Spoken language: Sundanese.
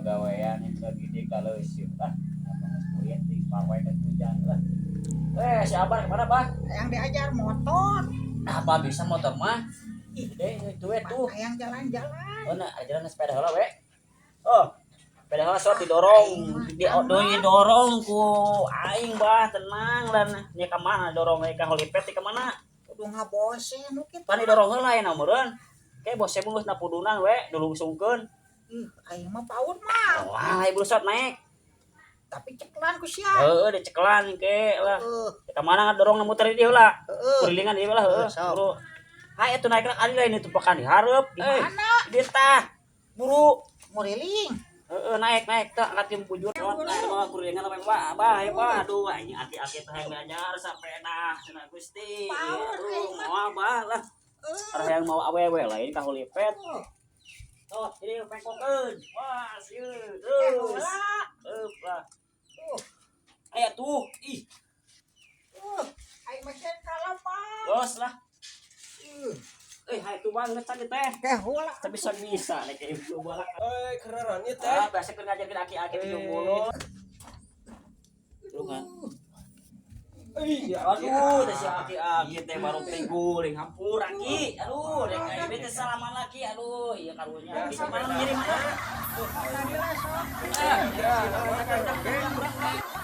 Pagawean itu gede kalau sih lah. Apa geus kuliah di pawe kan hujan lah. Eh, si Abah kemana, Bah? Yang diajar motor. Nah, Abah bisa motor mah. Ih, Gede itu we tuh. Yang jalan-jalan. Oh, nah, jalan sepeda heula we. Oh, sepeda heula sok didorong, di didorong ku aing, Bah, tenang dan nya ka mana dorong ka Holipet ka mana? Kudu ngabose nu kitu. Pan didorong heula aya meureun. Ke bos geus napudunan we, dulungsungkeun. Ih, aing mah paur mah. Wah, ibu sok naik. Tapi cekelan ku sia. Heeh, dicekelan ke lah. Heeh. Ka mana ngadorong muter di dieu lah. Heeh. Kurilingan di dieu lah, heeh. Sok. Buru. Hai atuh naik ari lain itu pekan di hareup. Di Eh, mana? di tah. Buru. Muriling. Heeh, naik naik tah angkat yang bujur. Lewat nah, mah kurilingan apa Pak? Abah, ya Pak. Aduh, aing aki-aki teh hayang ngajar sampai cenah Gusti. Power, Aduh, aing mah. mau abah lah. Heeh. Ada yang mau awewe lain ka Holipet. Oh, jadi pengkokeun. Wah, sieun. Terus. Heula. Eup lah. Tuh. Aya tuh. Ih, Tuh. Aing mah sieun kalapa. bos lah. Ih, Eh, hai tuh banget tadi teh. ke heula. Tapi bisa bisa nih kayak ibu balak. Eh, kererannya teh. Ah, biasa keur ngajarkeun aki-aki 70. Lu kan. Iya. Aduh, teh si aki-aki teh baru guling hampura ki. Aduh, dek aing teh salaman lagi. Aduh, iya karunya. Ki mana ngirim mana? Tadi lah sok. Ah, Ya, namanya kan.